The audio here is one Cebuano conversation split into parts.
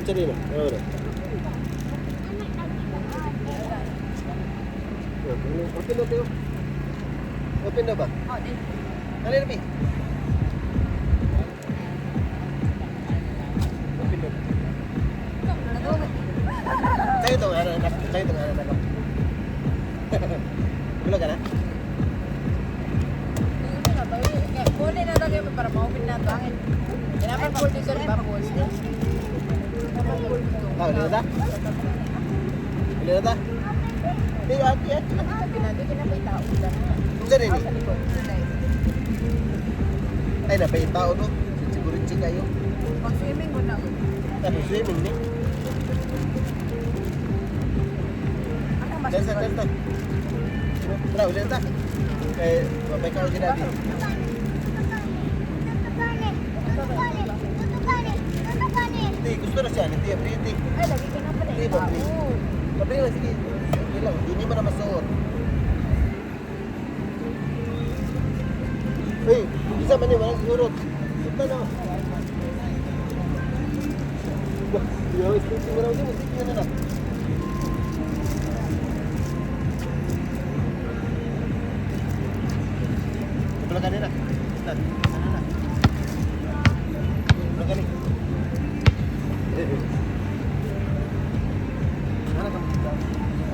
Unsa din? Oh, ano? Open na tayo. Open na ba? Oh, di. Ano na, Pi? Open na. Sa'yo itong ano, anak. Sa'yo itong ano, anak. Wala ka na? Kunin na tayo para ma-open na ito. Kailangan po dito, di ba po? Ah, wala na ta? Wala na ta? Hindi, ate, ate na. Unsa rin eh? Ay, napay tao no? Siguro kayo. Pag-swimming mo na. Ano, swimming ni? Ano mas? Dance na, dance na. Tara, wala na ta. Eh, mabay ka ako ginabi. Hindi, gusto na siya. Hindi, hindi. Ay, lagi ka na pala. Hindi ba, please? Pabili lang, sige. Sige lang, hindi mo na masuot. Uy, isa man yun, walang siguro. Sunta na. Yo, sleeping mo na, hindi mo, sleeping na na. Wala ka nila. Ano na? Wala ka ni. Ano ka magkita?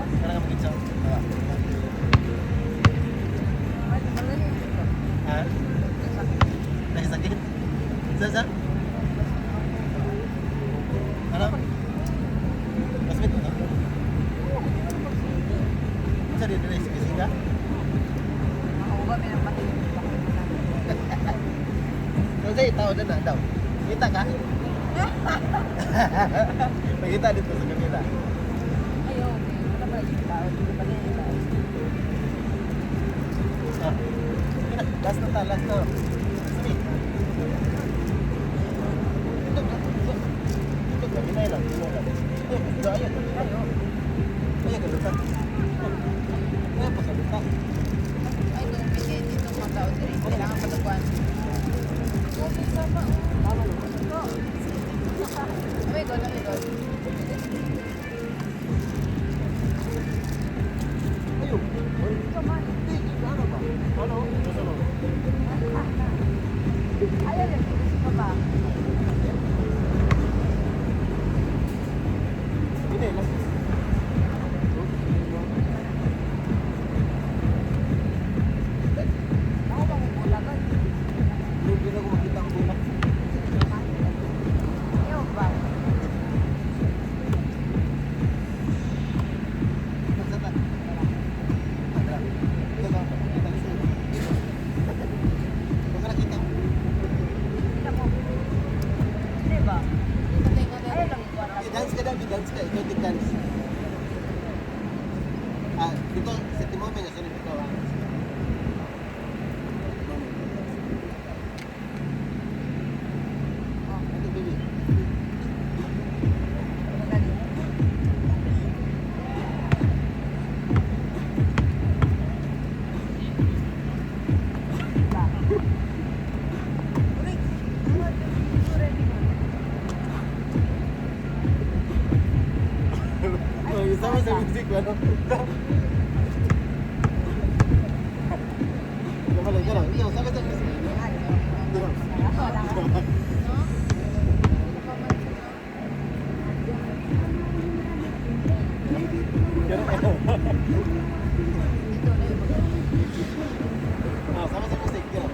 Ano ka magkita? Ha? Nakisakit? Sa? Ano? Kasmit mo to? Sa rin rin, sige ka? Kasi tao na na daw. Kita ka? Makita dito sa kanila. Ah. Sige na, last na ta, last na. Sige. Ito, ito, ito. Ito, ito, lang, hinay lang. Ito, ito, ayun. Ayun, kaluta. Ayun, pa kaluta. Ay, tubig eh. Dito mga tao diri. Kailangan patukuan. Tubig pa pa. Oh my God, oh my God. Ayun. Hindi, ano ba? Ano? Ano? Ayaw yun. Pa ba? Hinay lang. Ako mangungulagan. Hindi na ko makita ang bulak. Ayaw ba? Kita mo. Di ba? Ayaw lang ikuan. Dance ka daw, dance ka. Ikaw dance. Ah, dito sa Timome nga sunod ikaw ah. Ate, baby. Oh, yung sama sa music, ano? Ikaw pala, ikaw lang. Ikaw, sama sa music. Ikaw. Ah, sama sa music. Ikaw.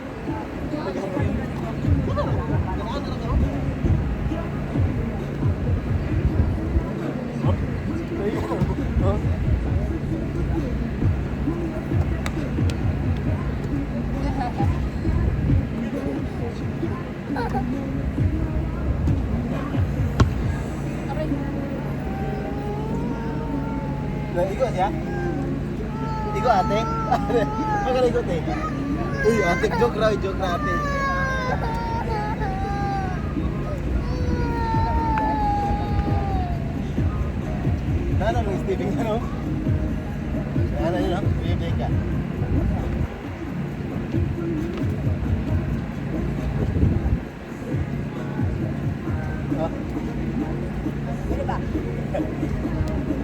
Ganaan na lang ako. Huh? Naigo siya? Igo ate? Magkano te? Uy, ate, joke raw, joke na ate. Nana nung Steven ano? Nana yun, no? Rebecca. Ah.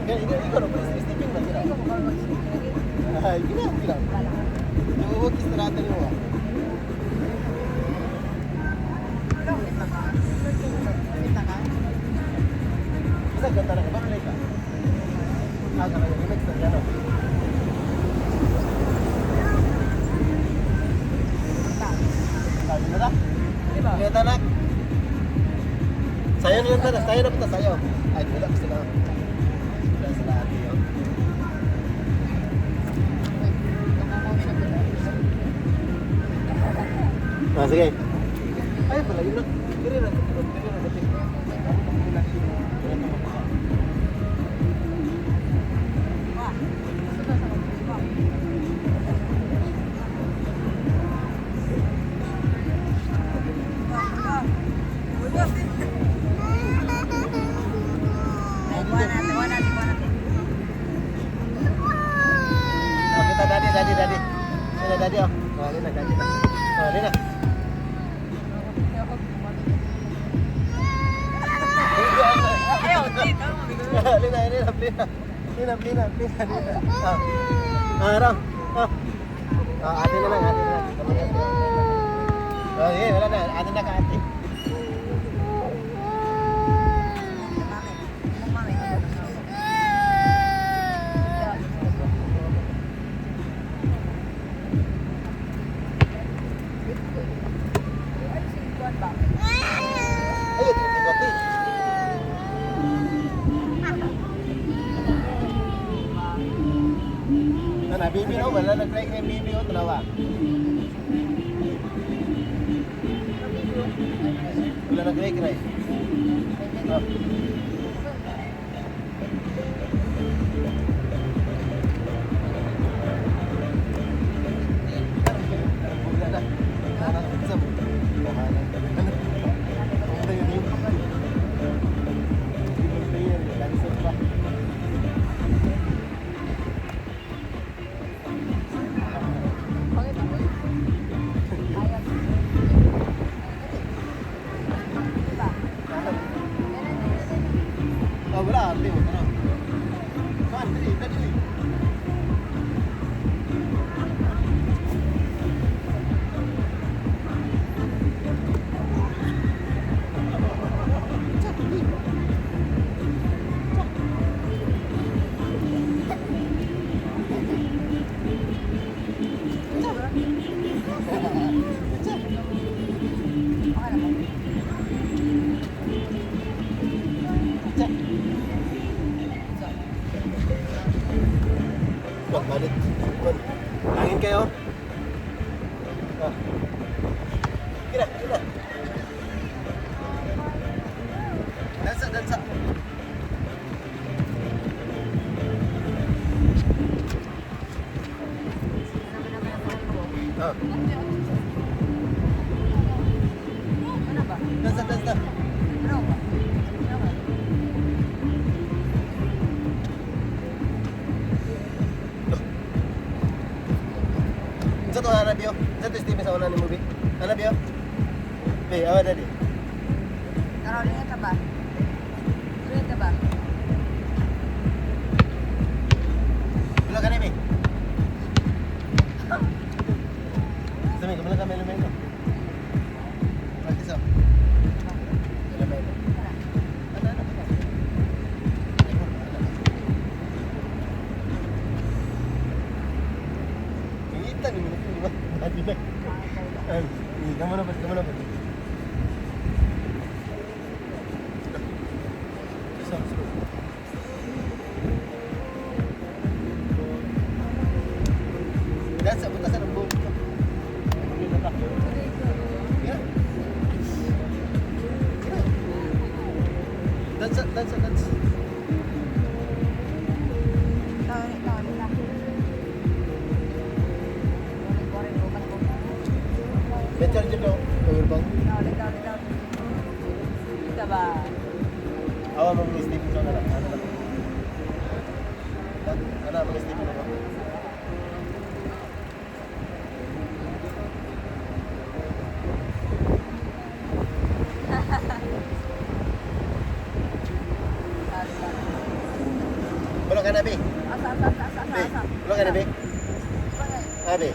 Ikaw, ikaw, ikaw, no, sleeping ba sila? Ikaw mo karon mag-sleeping. Ay, gina, gina. Yung huwag istorata niyo ah. Ikaw, kita ka. Kita ka. Isa, ganda na ka. Baru ka. Ah, ka lang. Remix na yan, oh. Sabi na ta. Diba? Kaya tanak. Sayo na yun tanak. Sayo na punta, sayo. Ay, wala ko sila. Wala sila ate yun. Ah, sige. Ay, pala yun na. Diri na. Diri na. Diri na. Oh, kita daddy, daddy, daddy. Sila daddy, oh. Oh, na, daddy na. Oh, na. Lina, Lina, Lina. Lina, Lina, Lina, Lina. Ah. Ah, Ram. Ah. Ah, ate na lang, ate na lang. Oh, sige, wala na. Ate na ka, ate. Ay, ito, ito, ate. Ano, baby, no? Wala nag-try kay baby, oh, dalawa. Wala nag-try. Oh. Wala na. Oh, wala, arte mo. Ano? Saan? Dali, dali. Tsa. Wah, balik. Hangin kayo. Ah. Kira, kira. Dansa, dansa. Ah. Dansa, dansa. Sa to hanap yo. Sa to Steven sa una ni movie. Hanap yo. Be, awa dali. Ka ba? Ulit ka ba? Wala ka na, be. Sabi, kumala ka melo melo. Practice oh. Melo melo. Ano, ano, ano? Ay, ano, ano? Kita ni mo na, di ba? Dati na. Ay, kamu na ba? Kamu na ba? Isa, isa. Dansa, punta sa ng buhok ko. Yeah. Yeah. Dansa, dansa, dansa. Tawag, tawag na. May charger daw. Power bank. Tawag, tawag, tawag. Kita ba? Awa mo mga Stephen sa ano ano lang. Ano mga Stephen ako? Tawag, tawag. Wala ka na, be. Asa, asa, asa, asa, Be, asa. wala ka na, be. Ah, be.